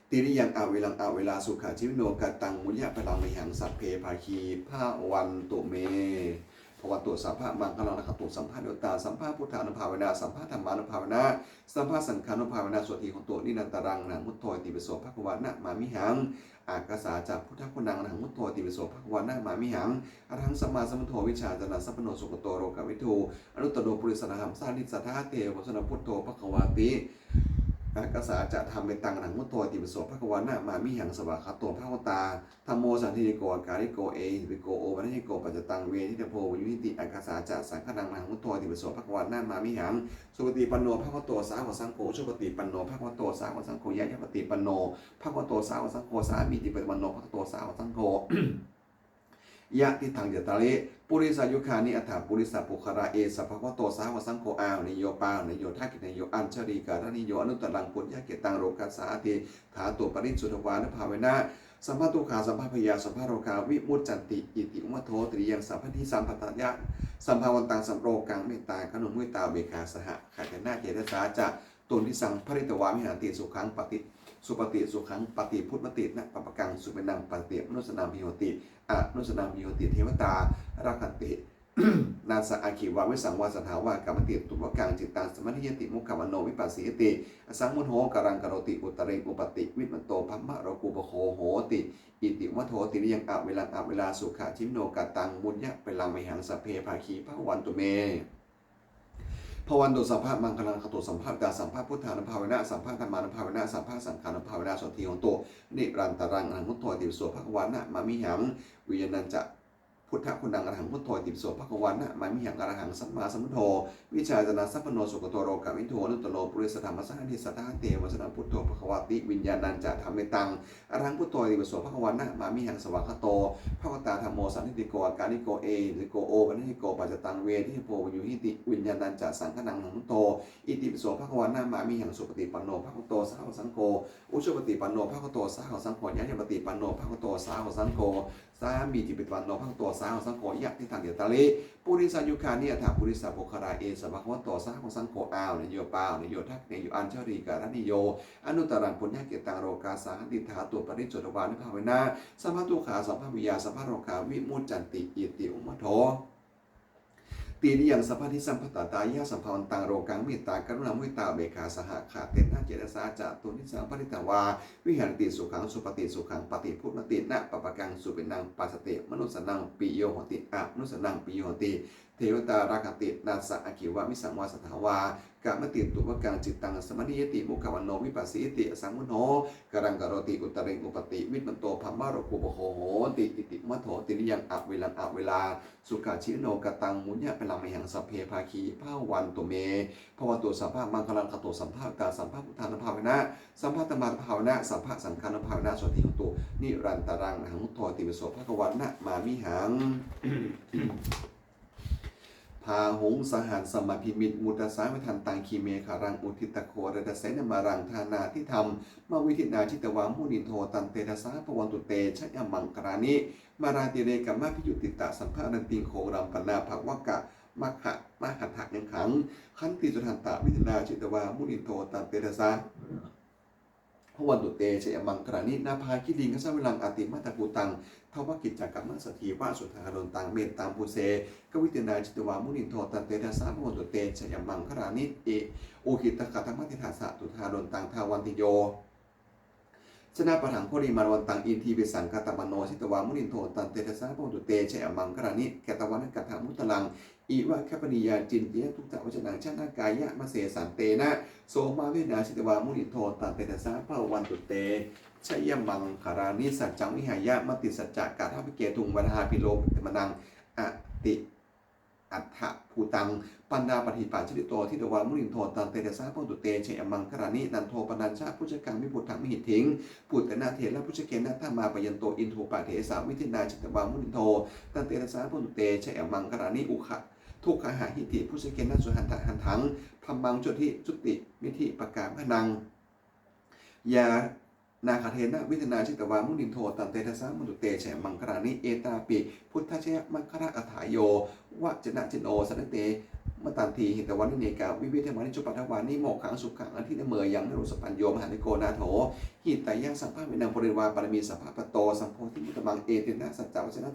tiriyaṃ averaṃ averā sukhajīvino, kataṃ puññaphalaṃ mayhaṃ sabbe bhāgī bhavantu me. Bhavatu sabbamaṅgalaṃ, rakkhantu sabbadevatā, sabbabuddhānubhāvena, sabbadhammānubhāvena, sabbasaṅghānubhāvena, sotthī hontu nirantaraṃ. Arahaṃ buddho itipi so bhagavā, namāmihaṃ. Ākāsā ca buddhaguṇaṃ, arahaṃ buddho itipi so bhagavā, namāmihaṃ. Arahaṃ sammāsambuddho vijjācaraṇasampanno sugato lokavidū anuttaro purisadammasārathi satthā devamanussānaṃ buddho bhagavāti. Ākāsā ca dhammetaṃ, arahaṃ buddho itipi so bhagavā, namāmihaṃ. Svākkhāto bhagavatā dhammo sandiṭṭhiko akāliko ehipassiko opanayiko paccattaṃ veditabbo viññūhīti. Ākāsā ca saṅghānaṃ, arahaṃ buddho itipi so bhagavā, namāmihaṃ. Supaṭipanno bhagavato sāvakasaṅgho, ujupaṭipanno bhagavato sāvakasaṅgho, ñāyapaṭipanno bhagavato sāvakasaṅgho, sāmīcipaṭipanno bhagavato sāvakasaṅgho, yadidaṃ cattāri purisayugāni aṭṭha purisapuggalā, esa bhagavato sāvakasaṅgho, āhuneyyo pāhuneyyo dakkhiṇeyyo añjalikaraṇīyo anuttaraṃ puññakkhettaṃ lokassāti. Dhātuparisuddhānubhāvena sabbadukkhā sabbabhayā sabbarogā vimuccanti. Iti uddhamadho tiriyaṃ sabbadhi sampattā yasambhavantaṃ lokaṃ mettā karuṇā muditā upekkhā saha khatena cetasā ca tuddisaṃ pharitvā viharati sukhaṃ paṭi- supati, sukhaṃ paṭibujjhati, na pāpakaṃ supinaṃ pasati, manussānaṃ piyo hoti, amanussānaṃ piyo hoti, devatā rakkhanti, nāssa aggi vā visaṃ vā sattha vā kamati, tuvaṭaṃ cittaṃ samādhiyati, mukhavaṇṇo vippasīdati, asammūḷho kālaṃ karoti, uttariṃ uppaṭiviṃatto brahmalokūpago hoti. Iti uddhamadho tiriyaṃ averaṃ averā sukhajīvino, kataṃ puññaphalaṃ mayhaṃ sabbe bhāgī bhavantu me. Bhavatu sabbamaṅgalaṃ, rakkhantu sabbadevatā, sabbabuddhānubhāvena, sabbadhammānubhāvena, sabbasaṅghānubhāvena, sotthī hontu nirantaraṃ. Arahaṃ buddho itipi so bhagavā, namāmihaṃ. Viññāṇañca buddhaguṇaṃ, arahaṃ buddho itipi so bhagavā, namāmihaṃ. Arahaṃ sammāsambuddho vijjācaraṇasampanno sugato lokavidū anuttaro purisadammasārathi satthā devamanussānaṃ buddho bhagavāti. Viññāṇañca dhammetaṃ, arahaṃ buddho itipi so bhagavā, namāmihaṃ. Svākkhāto bhagavatā dhammo sandiṭṭhiko akāliko ehipassiko opanayiko paccattaṃ veditabbo viññūhīti. Viññāṇañca saṅghānaṃ, arahaṃ buddho itipi so bhagavā, namāmihaṃ. Supaṭipanno bhagavato sāvakasaṅgho, ujupaṭipanno bhagavato sāvakasaṅgho, ñāyapaṭipanno bhagavato sāvakasaṅgho, sāmīcipaṭipanno bhagavato sāvakasaṅgho, yadidaṃ cattāri purisayugāni aṭṭha purisapuggalā, esa bhagavato sāvakasaṅgho, āhuneyyo pāhuneyyo dakkhiṇeyyo añjalikaraṇīyo anuttaraṃ puññakkhettaṃ lokassāti. Dhātuparisuddhānubhāvena sabbadukkhā sabbabhayā sabbarogā vimuccanti. Iti uddhamadho tiriyaṃ sabbadhi sampattā yasambhavantaṃ lokaṃ mettā karuṇā muditā upekkhā sahagatena cetasā catuddisaṃ pharitvā viharati sukhaṃ supati, sukhaṃ paṭibujjhati, na pāpakaṃ supinaṃ passati, manussānaṃ piyo hoti, amanussānaṃ piyo hoti, devatā rakkhanti, nāssa aggi vā visaṃ vā satthaṃ vā kamati tuvakaṃ. Cittaṃ samādhiyati mukhavaṇṇo vippasīdati asammūḷho, kālaṃ karoti uttariṃ uppaṭiviṃatto brahmalokūpago hoti. Iti mukhavaṇṇo tiriyaṃ averaṃ averā sukhajīvino. Kataṃ puññaphalaṃ mayhaṃ sabbe bhāgī bhavantu me. Bhavatu sabbamaṅgalaṃ, rakkhantu sabbadevatā, sabbabuddhānubhāvena, sabbadhammānubhāvena, sabbasaṅghānubhāvena, sotthī hontu nirantaraṃ. Arahaṃ buddho itipi so bhagavā namāmihaṃ. Bāhuṃ sahassamabhinimmitasāvudhantaṃ, grīmekhalaṃ uditaghorasasenamāraṃ, dānādidhammavidhinā jitavā munindo, tantejasā bhavatu te jayamaṅgalāni. Mārātirekamabhiyujjhitasabbarattiṃ, ghorampanāḷavakamakkhamathaddhayakkhaṃ, khantīsudantavidhinā jitavā munindo, tantejasā bhavatu te jayamaṅgalāni. Nāḷāgiriṃ gajavaraṃ atimattabhūtaṃ, dāvaggicakkamasanīva sudāruṇantaṃ, mettambusekavidhinā jitavā munindo, tantejasā bhavatu te jayamaṅgalāni. Ukkhittakhaggamatihatthasudāruṇantaṃ, dhāvantiyojanapathaṅgulimālavantaṃ, iddhībhisaṅkhatamano jitavā munindo, tantejasā bhavatu te jayamaṅgalāni. Katvāna kaṭṭhamudaraṃ iva gabbhinīyā, ciñcāya duṭṭhavacanaṃ janakāyamajjhe, santena somavidhinā jitavā munindo, tantejasā bhavatu te jayamaṅgalāni. Saccaṃ vihāya matisaccakavādaketuṃ, vādābhiropitamanaṃ ati attabhūtaṃ paññāpadīpajalito jitavā munindo, tantejasā bhavatu te jayamaṅgalāni. Nandopanandabhujagaṃ vibudhaṃ mahiddhiṃ, puttena therabhujagena damāpayanto, iddhūpadesavidhinā jitavā munindo, tantejasā bhavatu te jayamaṅgalāni. Ukkha duggāhadiṭṭhibhujagena sudaṭṭhahatthaṃ, brahmaṃ jotimiddhibakābhidhānaṃ, ñāṇāgadena vidhinā jitavā munindo, tantejasā bhavatu te jayamaṅgalāni. Etāpi buddhajayamaṅgalaaṭṭhagāthā, yo vācano dinnaṃ samayaṃ paṭivedhaṃ, hitvānanekavividhāni cupaddavāni, mokkhaṃ sukhaṃ adhigameyya naro sapañño. Mahākāruṇiko nātho, hitāya sabbapāṇinaṃ, pūretvā pāramī sabbā, patto sambodhimuttamaṃ, etena saccavajjena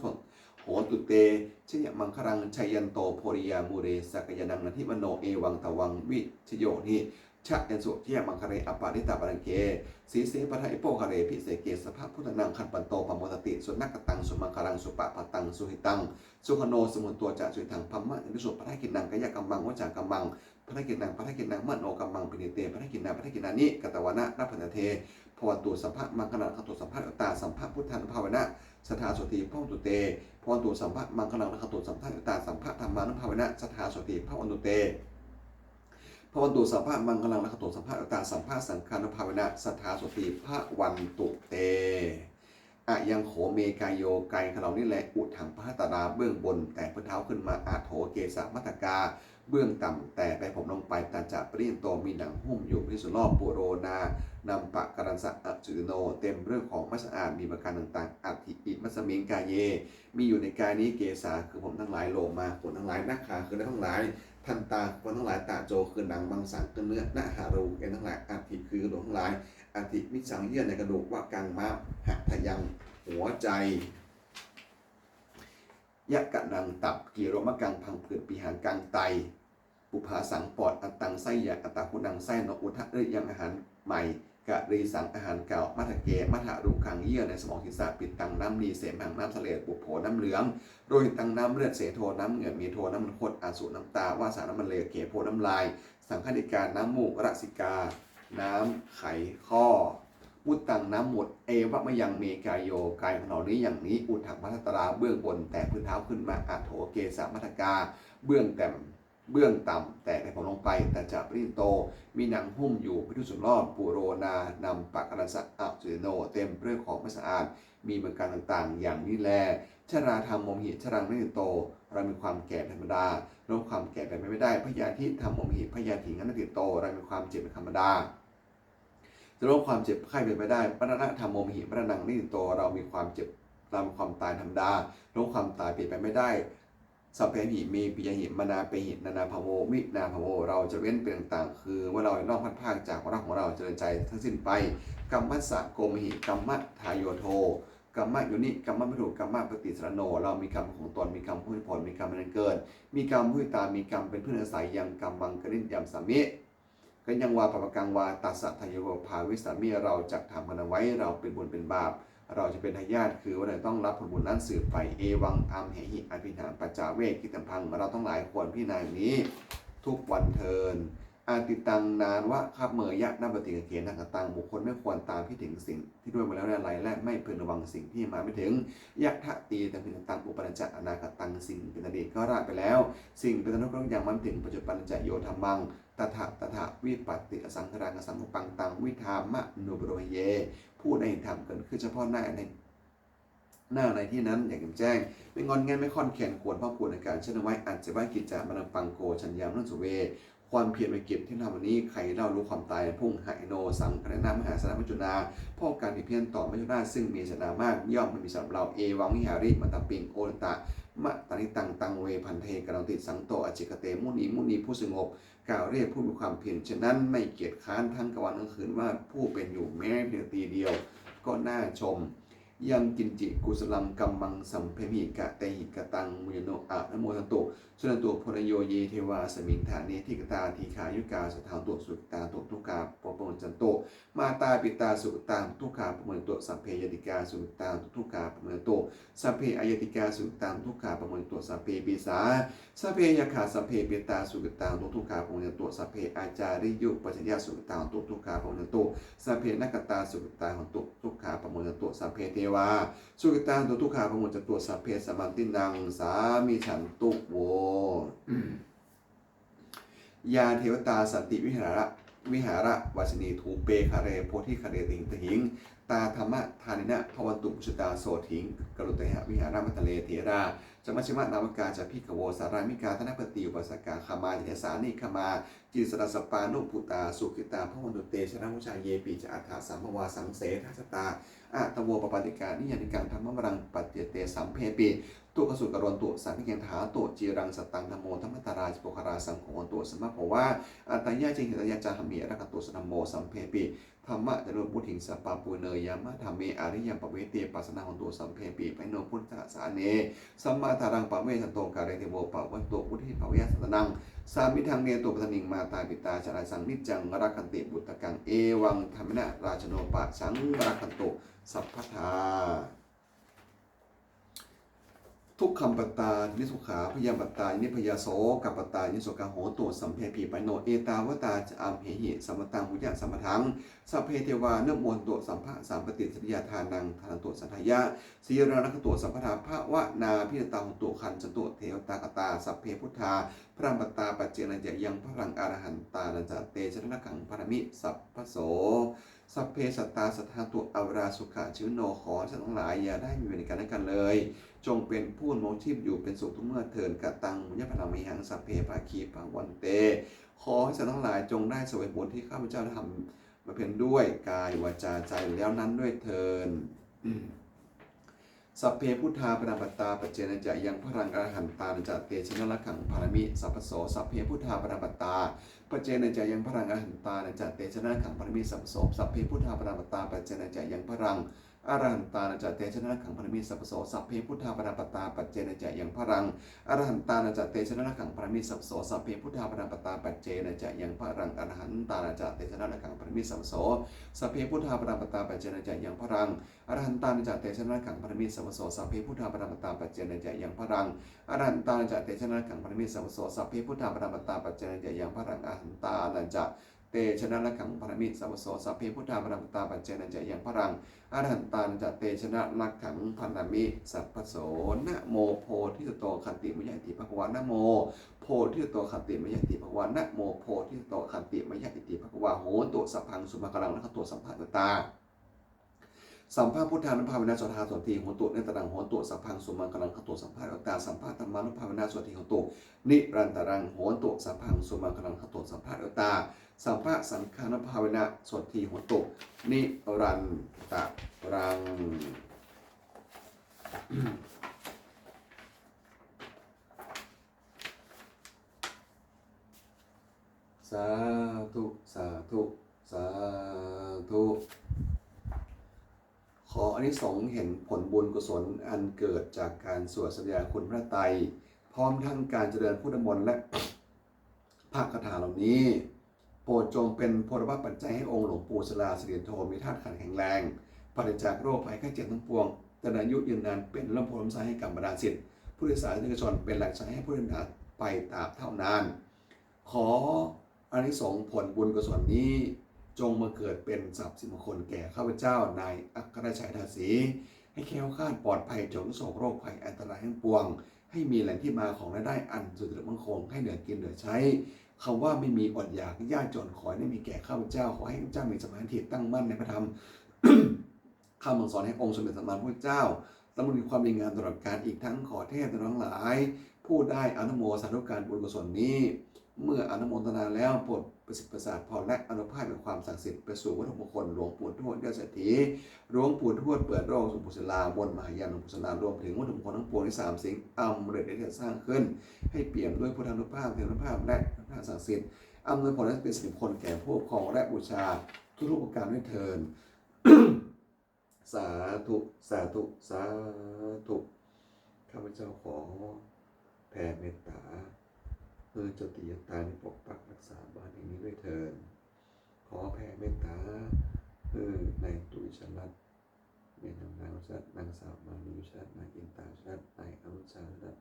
hotu te jayamaṅgalaṃ. Jayanto bodhiyā mūle sakyānaṃ nandivaḍḍhano, evaṃ tvaṃ vijayo hohi jayassu jayamaṅgale. Aparājitapallaṅke sīse paṭhavipokkhare, abhiseke sabbabuddhānaṃ, aggappatto pamodati. Sunakkhattaṃ sumaṅgalaṃ supabhātaṃ suhuṭṭhitaṃ, sukhaṇo sumuhutto ca suyiṭṭhaṃ brahmamendasmiṃ. Padakkhiṇaṃ kāyakammaṃ, vācākammaṃ padakkhiṇaṃ, padakkhiṇaṃ manokammaṃ, paṇidhī te padakkhiṇā, padakkhiṇāni katvāna labhantatthe. Bhavatu sabbamaṅgalaṃ, rakkhantu sabbadevatā, sabbabuddhānubhāvena sadā sotthī bhavantu te. Bhavatu sabbamaṅgalaṃ, rakkhantu sabbadevatā, sabbadhammānubhāvena sadā sotthī bhavantu te. Bhavatu sabbamaṅgalaṃ, rakkhantu sabbadevatā, sabbasaṅghānubhāvena sadā sotthī bhavantu te. Ayaṃ kho me kāyo, กายของเรานี่แหละ udhaṃ pahātadā เบื้องบนแต่พื้นเท้าขึ้นมา adho kesamatthakā เบื้องต่ำแต่ปลายผมลงไป tañca pariyānto มีหนังหุ้มอยู่เป็นที่สุดรอบ pūro nānappakārassa ajucino เต็มเรื่องของไม่สะอาด มีประการต่างๆ atthi imasmiṃ kāye มีอยู่ในกายนี้ kesā คือผมทั้งหลาย lomā ขนทั้งหลาย nakhā คือเล็บทั้งหลาย dantā คือฟันทั้งหลาย taco คือหนัง maṃsaṃ คือเนื้อ nahārū เอ็นทั้งหลาย aṭṭhī คือกระดูกทั้งหลาย aṭṭhibissaṃ เยื่อในกระดูก vakaṃ mahadayaṃ หัวใจ yakanaṃ ตับ kiromakaṃ พังผืด pihakaṃ ไต pubbasaṃ ปอด attaṃ ไส้ใหญ่ attaguṇaṃ ไส้น้อย udariyaṃ อาหารใหม่ karīsaṃ อาหารเก่า matthake madhaluṅgaṃ เยื่อในสมองศีรษะ pittaṃ น้ำดี semahaṃ น้ำเสลด pubbo น้ำเหลือง rohitaṃ น้ำเลือด sedo น้ำเหงื่อ medo น้ำมันข้น assu น้ำตา vasā น้ำมันเหลว khepo น้ำลาย saṅghātikā น้ำมูก lasikā น้ำไขข้อ muttaṃ น้ำมูตร evamayaṃ me kāyo กายของเรานี้อย่างนี้ udhaṃ pahātadā เบื้องบนแต่พื้นเท้าขึ้นมา adho kesamatthakā เบื้องต่ำ เบื้องต่ำแต่ปลายผมลงไป tañca pariyānto มีหนังหุ้มอยู่เป็นที่สุดรอบ pūro nānappakārassa ajucino เต็มเรื่องของไม่สะอาด มีประการต่างๆ อย่างนี้แล jarādhammomhi jaraṃ anatīto เรามีความแก่เป็นธรรมดา ล้มความแก่เป็นไปไม่ได้ byādhidhammomhi byādhiṃ anatīto เรามีความเจ็บเป็นธรรมดา จะล้มความเจ็บไข้เป็นไปได้ maraṇadhammomhi maraṇaṃ anatīto เรามีความเจ็บ เรามีความตายธรรมดา ล้มความตายเป็นไปไม่ได้ sabbephi me piyehi manāpehi nānābhāvo vinābhāvo เราจะเว้นเป็นต่างๆ คือว่าเราย่อมพลัดพรากจากรักของเรา เจริญใจทั้งสิ้นไป kammassa komhi kammadāyādo kammayoni kammabandhu kammapaṭisaraṇo เรามีกรรมของตน มีกรรมผู้ให้ผล มีกรรมเป็นแดนเกิด มีกรรมผู้ติดตาม มีกรรมเป็นเพื่อนอาศัย yaṃ kammaṃ kariyaṃ yāmāmi kayaṃ vā pāpakaṃ vā tassa dāyādo bhavissāmi เราจักทำกรรมไว้ เราเป็นบุญเป็นบาป เราจะเป็นทายาท คือว่าเราต้องรับผลบุญนั้นสืบไป Evaṃ amhehi abhiṇhaṃ paccavekkhitabbaṃ เราทั้งหลายควรพิจารณาอย่างนี้ทุกวันเทอญ Atītaṃ nānvāgameyya nappaṭikaṅkhe anāgataṃ บุคคลไม่ควรตามคิดถึงสิ่งที่ล่วงไปแล้วในอะไร และไม่พึงระวังสิ่งที่มาไม่ถึง Yadatītaṃ abhimatāntaṃ uppajjeyya anāgataṃ สิ่งเป็นอดีตก็ละไปแล้ว สิ่งเป็นอนาคตยังไม่ถึง Paccuppannañca yo dhammaṃ tattha tattha vipattiasaṃhāraṃ asaṅkuppaṃ taṃ viddhā manubrūhaye ผู้ใดเห็นธรรมเกิดขึ้นเฉพาะหน้าใน หน้าในที่นั้นอย่างแจ่มแจ้ง ไม่ง่อนแง่นไม่คลอนแคลน ควรพอกพูนอาการเช่นนั้นไว้ Ajjeva kiccamāraṃ pāṇino jaññā mamaṃ suve ความเพียรเป็นกิจที่ทำวันนี้ ใครเล่ารู้ความตายในพรุ่ง Hayino saṅgarena mahāsenena maccunā เพราะการเบียดเบียนต่อมัจจุราชซึ่งมีเสนามาก ย่อมไม่มีสำหรับเรา Evaṃ vihārimātāpiṃ odātamatanditaṃ taṃ ve bhaddekaraṃ āti. Santo ācikkhate muni มุนีผู้สงบกล่าวเรียกผู้มีความเพียรเช่นนั้น ไม่เกียจคร้านทั้งกลางวันกลางคืนว่าผู้เป็นอยู่แม้เพียงนาทีเดียวก็น่าชม Yaṃ kiñci kusalaṃ kammaṃ sabbehi katehi kataṃ puññaṃ no anumodantu. Suṇantu bhonto ye devā asmiṃ ṭhāne adhigatā dīghāyukā sadā hontu sukhitā hontu dukkhā pamuñcantu. Mātāpitā sukhitā hontu dukkhā pamuñcantu. Sabbe ñātikā sukhitā hontu dukkhā pamuñcantu. Sabbe aññātikā sukhitā hontu dukkhā pamuñcantu. Sabbe pisā sabbe yakkhā sabbe petā sukhitā hontu dukkhā pamuñcantu. Sabbe ācariyupajjhāyā sukhitā hontu dukkhā pamuñcantu. Sabbe nakkhattā sukhitā hontu dukkhā pamuñcantu. Sabbe devā sukhitā hontu dukkhā pamuñcantu. Sabbe sampattīnaṃ samijjhantu vo. Yā devatā santi vihāra vihāravāsinī thūpe ghare bodhighare tahiṃ tahiṃ, tā dhammadānena bhavantu pūjitā sotthiṃ karontedha vihāramaṇḍale. Therā ca majjhimā navakā ca bhikkhavo sārāmikā dānapatī upāsakā gāmā ca desā negamā cittasārasappāṇabhūtā sukhitā bhavantu te. Jalābujā yepi ca aṇḍasambhavā saṃsedajātā athavopapātikā niyyānikaṃ dhammavaraṃ paṭicca te sabbepi dukkhassa karontu saṅkhayaṃ. Ṭhātu ciraṃ sataṃ dhammo dhammaddharā ca puggalā saṅgho hotu sabbaṃ sabbaṃ. Atthāya ca hitāya ca dhamme rakkhantu saddhammo sabbepi dhammacārino vuḍḍhiṃ sampāpuṇeyyāma dhamme ariyappavedite. Pasannā hontu sabbepi pāṇino buddhasāsane sammā dhāraṃ pavecchanto kāle devo pavassatu vuḍḍhibhāvāya sattānaṃ samiddhaṃ netu pattaniṃ. Mātā pitā ca atrajaṃ niccaṃ rakkhanti puttakaṃ evaṃ dhammena rājāno pajaṃ rakkhantu sabbadā. Dukkhappattā ca niddukkhā bhayappattā ca nibbhayā sokappattā ca nissokā hontu sabbepi pāṇino. Ettāvatā ca amhehi sambhataṃ puññasampadaṃ sabbe devānumodantu sabbasampattisiddhiyā. Dānaṃ dadantu saddhāya sīlaṃ rakkhantu sabbadā bhāvanābhiratā hontu gacchantu devatāgatā. Sabbe buddhā balappattā paccekānañca yaṃ balaṃ arahantānañca tejena rakkhaṃ bandhāmi sabbaso. Sabbe sattā sadā hontu averā sukhajīvino. ขอให้สัตว์ทั้งหลายอย่าได้มีเวรแก่กันและกันเลย จงเป็นผู้ดำรงชีพอยู่เป็นสุขทุกเมื่อเทอญ Kataṃ puññaphalaṃ mayhaṃ sabbe bhāgī bhavantu te. ขอให้สัตว์ทั้งหลายจงได้เสวยบุญที่ข้าพเจ้าได้ทำบำเพ็ญด้วยกายวาจาใจแล้วนั้นด้วยเทอญ Sabbe buddhā balappattā paccekānañca yaṃ balaṃ arahantānañca tejena rakkhaṃ bandhāmi sabbaso. Sabbe buddhā balappattā paccekānañca yaṃ balaṃ arahantānañca tejena rakkhaṃ bandhāmi sabbaso. Sabbe buddhā balappattā paccekānañca yaṃ balaṃ arahantānañca tejena rakkhaṃ bandhāmi sabbaso. Sabbe buddhā balappattā paccekānañca yaṃ balaṃ arahantānañca tejena rakkhaṃ bandhāmi sabbaso. Sabbe buddhā balappattā paccekānañca yaṃ balaṃ arahantānañca tejena rakkhaṃ bandhāmi sabbaso. Sabbe buddhā balappattā paccekānañca yaṃ balaṃ arahantānañca tejena rakkhaṃ bandhāmi sabbaso. Sabbe buddhā balappattā paccekānañca yaṃ balaṃ arahantānañca tejena rakkhaṃ bandhāmi sabbaso. Sabbe buddhā balappattā paccekānañca yaṃ balaṃ arahantānañca tejena rakkhaṃ bandhāmi sabbaso. Sabbe buddhā balappattā paccekānañca yaṃ balaṃ arahantānañca tejena rakkhaṃ bandhāmi sabbaso. Namo bodhisatto āgantimāya iti bhagavā. Namo bodhisatto āgantimāya iti bhagavā. Namo bodhisatto āgantimāya iti bhagavā. Hontu sabbaṃ sumaṅgalaṃ rakkhantu sabbadevatā. Sabbabuddhānubhāvena sadā sotthī hontu nirantaraṃ. Hontu sabbaṃ sumaṅgalaṃ rakkhantu sabbadevatā. Sabbadhammānubhāvena sotthī hontu nirantaraṃ. Hontu sabbaṃ sumaṅgalaṃ rakkhantu sabbadevatā. Sabbasaṅghānubhāvena sotthī hontu nirantaraṃ. Sādhu sādhu sādhu. ขออานิสงส์แห่งผลบุญกุศลอันเกิดจากการสวดสาธยายคุณพระไตร พร้อมทั้งการเจริญพุทธมนต์และพระคาถาเหล่านี้ โปรดจงเป็นโพธิปัจจัยให้องค์หลวงปู่ศิลาสิรินโทมีธาตุขันธ์แข็งแรง ปราศจากโรคภัยไข้เจ็บทั้งปวง เจริญอายุยืนนาน เป็นร่มโพธิ์ร่มไทรให้กับบรรดาศิษย์พุทธศาสนิกชน เป็นแหล่งชัยให้ผู้เดินทางไปตราบเท่านาน ขออานิสงส์ผลบุญกุศลนี้ จงมาเกิดเป็นสรรพสิ่งมงคลแก่ข้าพเจ้านายอัครชัยทาสี ให้แคล้วคลาดปลอดภัยจากทุกข์โศกโรคภัยอันตรายทั้งปวง ให้มีแหล่งที่มาของรายได้อันสุจริตมั่นคง ให้เหลือกินเหลือใช้ คำว่าไม่มีอดอยากยากจนขอให้ได้มีแก่ข้าพเจ้า ขอให้ข้าพเจ้ามีสมาธิตั้งมั่นในพระธรรม คำสั่งสอนแห่งองค์สมเด็จสัมมาสัมพุทธเจ้า ดำรงอยู่ความดีงามตลอดกาล อีกทั้งขอเทพทั้งหลาย ผู้ได้อนุโมทนาการบุญกุศลนี้ เมื่ออนุโมทนาแล้วโปรดประสิทธิ์ประสาทพรและอานุภาพแห่งความศักดิ์สิทธิ์ไปสู่วัตถุมงคลหลวงปู่ทวดยอดเศรษฐี หลวงปู่ทวดเปิดโลกหลวงปู่ศิลา บนมหาญาณหลวงปู่ศิลา รวมถึงวัตถุมงคลทั้งปวงที่สามสิงอำเร็จได้สร้างขึ้น ให้เปี่ยมด้วยพุทธานุภาพ เทวานุภาพ และพระศักดิ์สิทธิ์ อำนวยผลให้เป็นสิริมงคลแก่ผู้ครองและบูชาทุกๆประการด้วยเทอญ สาธุ สาธุ สาธุ ข้าพเจ้าขอแผ่เมตตา เออ เจ้าติโยตานี่ปกปักรักษาบ้านแห่งนี้ด้วยเทอญ ขอแผ่เมตตา เออ นายตุ้ยชลัด แม่นางนางชลัด นางสาวมาลีชลัด นายอินตาชลัด นายอนุชาชลัด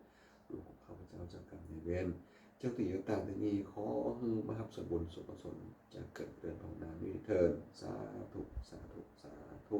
ลูกของข้าพเจ้าเจ้ากรรมนายเวร เจ้าติโยตาที่นี่ขอให้มารับส่วนบุญส่วนกุศลจากเกิดเดือนของนางนี้เทอญ สาธุ สาธุ สาธุ